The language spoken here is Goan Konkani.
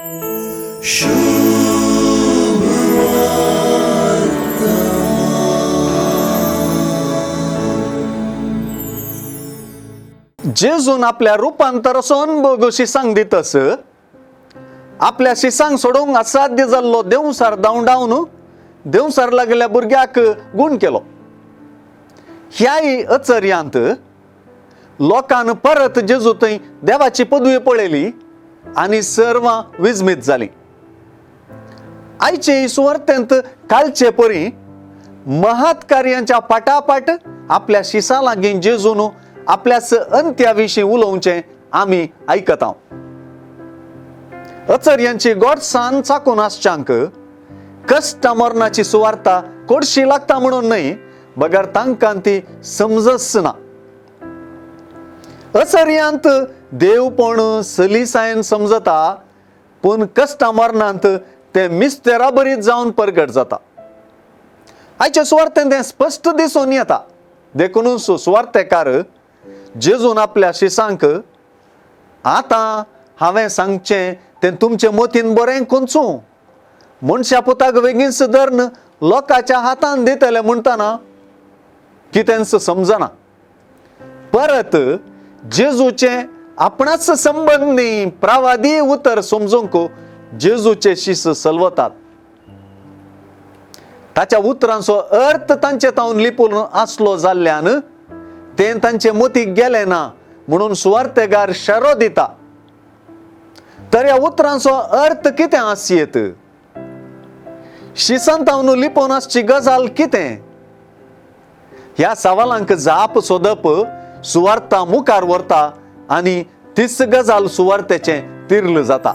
जेजून आपल्या रुपांतर बघ शिसांक दितस आपल्या शिसांक सोडोवंक असाध्य जाल्लो देंवसार धांवडावन देंवसार लागल्या भुरग्याक गूण केलो. ह्याय अचर्यांत लोकान परत जेजू थंय देवाची पदवी पळयली आनी सर्वां विस्मीत जाली. आयचे सुवार्तेंत कालचे परी महत् कार्यांच्या पाटापाट आपल्या शिसा लागीं जेजून आपल्याच अंत्या विशीं उलोवचें आमी आयकता. अचर्यांची गोडसान चाकून आसच्यांक कश्टा मरणाची सुवार्ता कोडशी लागता म्हणून न्हय, बगर तांकां ती समजच ना. अचर्यांत देवपण सलिसायन समजता, पूण कश्टा मरणांत तें मिस्तेरा बरीच जावन परगट जाता. आयच्या सुवार्तेन तें स्पश्ट दिसून येता. देखूनच सुवार्तेकार जेजून आपल्या शिसांक आतां हांवें सांगचें तें तुमचे मतीन बरें कोंचूं, मनशा पुताक बेगीनच धरून लोकांच्या हातान दितले म्हणटना कितेंच समजना. परत जेजूचें आपणाच संबंदी प्रवादी उतर समजूंक जेजूचे शीस सलवतात. ताच्या उतरांचो अर्थ तांचे तावन लिपून आसलो जाल्ल्यान तें तांचे मतीक गेलें ना म्हणून सुवार्तेगार शेरो दिता. तर ह्या उतरांचो अर्थ कितें आसयेत? शिसान तावन लिपोवन आसची गजाल कितें? ह्या सवालांक जाप सोदप सुवार्ता मुखार व्हरता आनी तीच गजाल सुवार्तेचें तिर्ल जाता.